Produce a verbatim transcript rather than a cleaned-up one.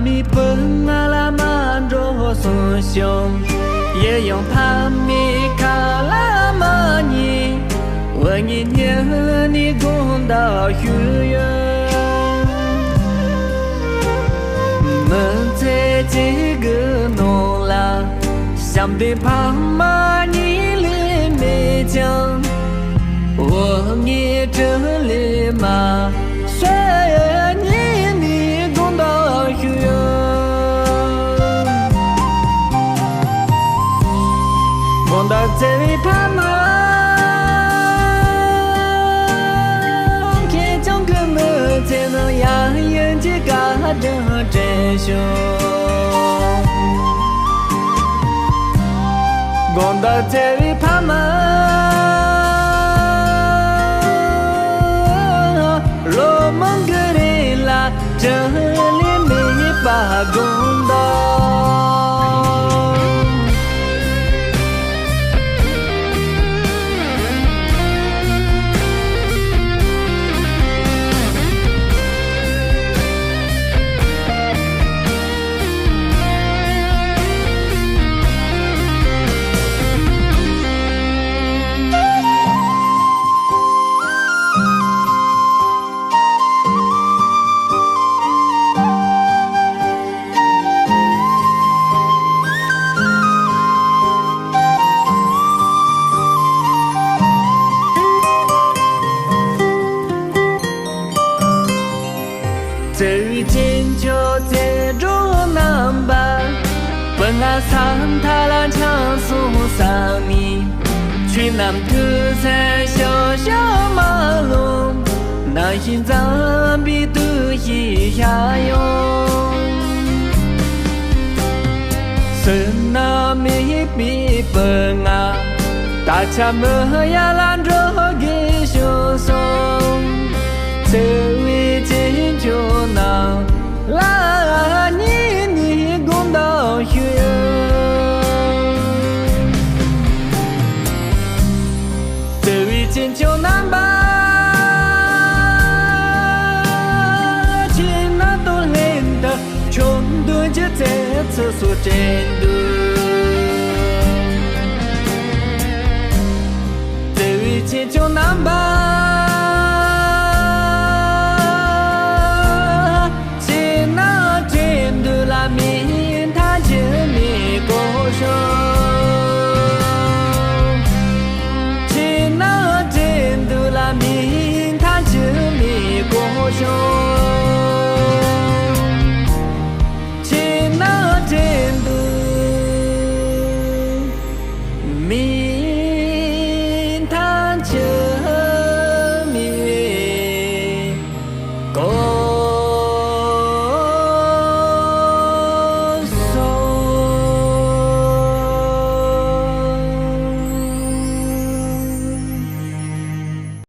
མི་བུ་ང་ལ་མ་འགྲོ་གསུངས་ཤིང་། ཡི་ཡང་ཕ་མའི་ཁ་ལ་མ་ཉན། འུ་གཉིས་གཉིས་ནི་དགོངས་དག་ཞུས་ཡོད། མི་ཚེ་གཅིག་གི་ནང་ལ། བྱམས་ལྡན་ཕ་མ་གཉིས་ལས་མེད་ཀྱང་། འུ་གཉིས་དྲིན་ལས་མ་གསོས། གཉིས་ནི་དགོངས་དག་ཞུས་ཡོད། དགོངས་དག་བརྩེ་བའི་ཕ་མ། ཁེར་རྐྱང་གི་མི་ཚེ་ནང་ཡང་ཡིན་གྱི་བཀའ་དྲིན་དྲན་ཞུ། དགོངས་དག་བརྩེ་བའི་ཕ་མ། ལོ་མང་གི་རིང་ལ་དྲིན་ལན་མེད་པ་དགོངས་དག། བརྩེ་བའི་ཅན་ཅོ་བརྩེ་འགྲོ་རྣམ་པ། བུ་ང་ས་མཐའ་ལ་འཆང་སོང་བསམ་ནས། ཆོས་རྣམས་ཐོས་བསམ་ཤོག་ཤོག་མ་ལོང་། ནང་བཞིན་འཛམ་བུའི་དུས་བཞི་ཤར་ཡོང་། བསོད་ནམས་མེད་པའི་བུ་ང་། ད་ཆ་མི་ཡ་ལ་འགྲོ་དགོས་བྱུང་སོང་། བརྩེ་བའི་ཅན་ཅོ་རྣམས་ལ་གཉིས་ནས་དགོངས་དག་ཞུ། བརྩེ་བའི་ཅན་ཅོ་རྣམ་པ། ཁྱེད་རྣམ་དང་ལྷན་དུ་ཆོས་འདོན་གྱི་ཚེ་ཚུལ་སོགས་དྲན་འདུག། བརྩེ་བའི་ཅན་ཅོ་རྣམ་པ། ཁྱེད་རྣམས་དྲན་འདུག་ལ་མིག་མཐའ་འཁྱོལ་མི་དགོས་ཤོག། ཁྱེད་རྣམས་དྲན་འདུག་ལ་མིག་མཐའ་འཁྱོལ་མི་དགོས་ཤོག།